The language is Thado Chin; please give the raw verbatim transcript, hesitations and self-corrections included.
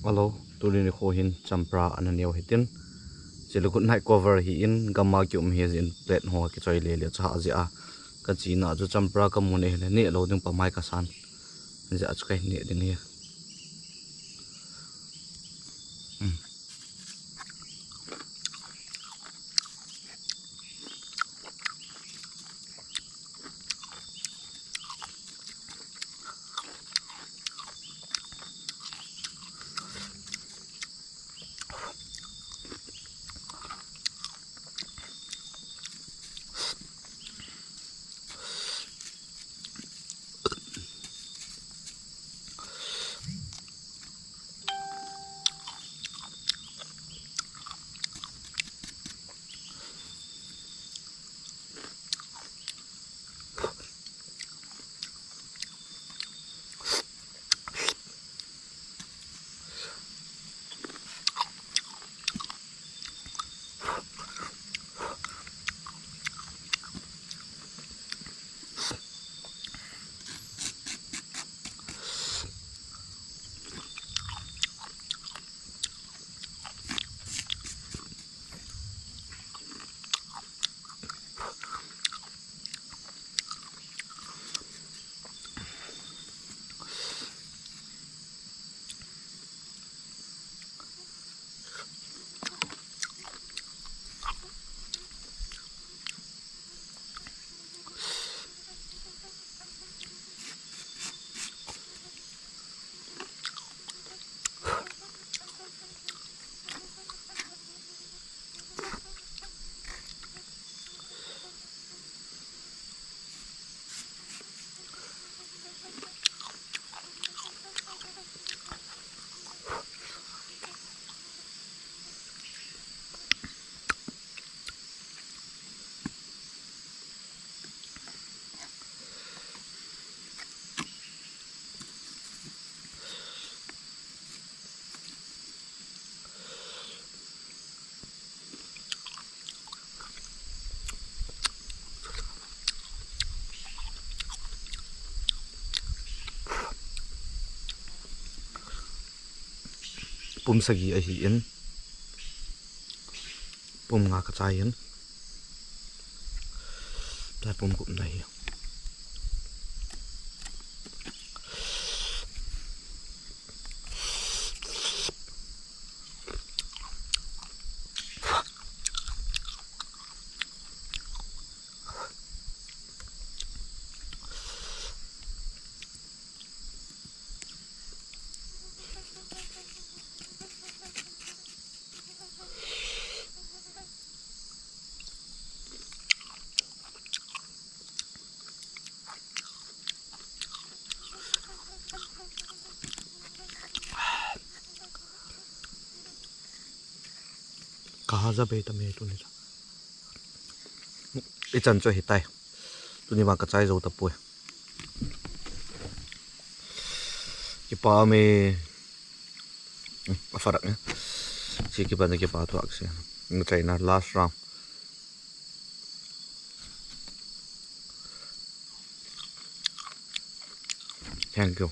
Hello, tuni nikho hin champra ana neo hitin. Chule good night cover hi in gam'a kium hi jeh in plate ho kichoi le le cha jeh a. Ka china chu champra ka mu ne le ne lo ding pa mai ka san. Jeh a chu ka ne ding hi. Hmm. Pum sagi ahi in. Pum nga ka chai in. Chai pum gup na hi. Ka haja bei ta me tuni cha. I chan chu hi tai. Tuni vang ka chai zo ta poi. Kipa me. A farak ne. Si kipa ne kipa tu aksi. Ngai na last round. Thank you.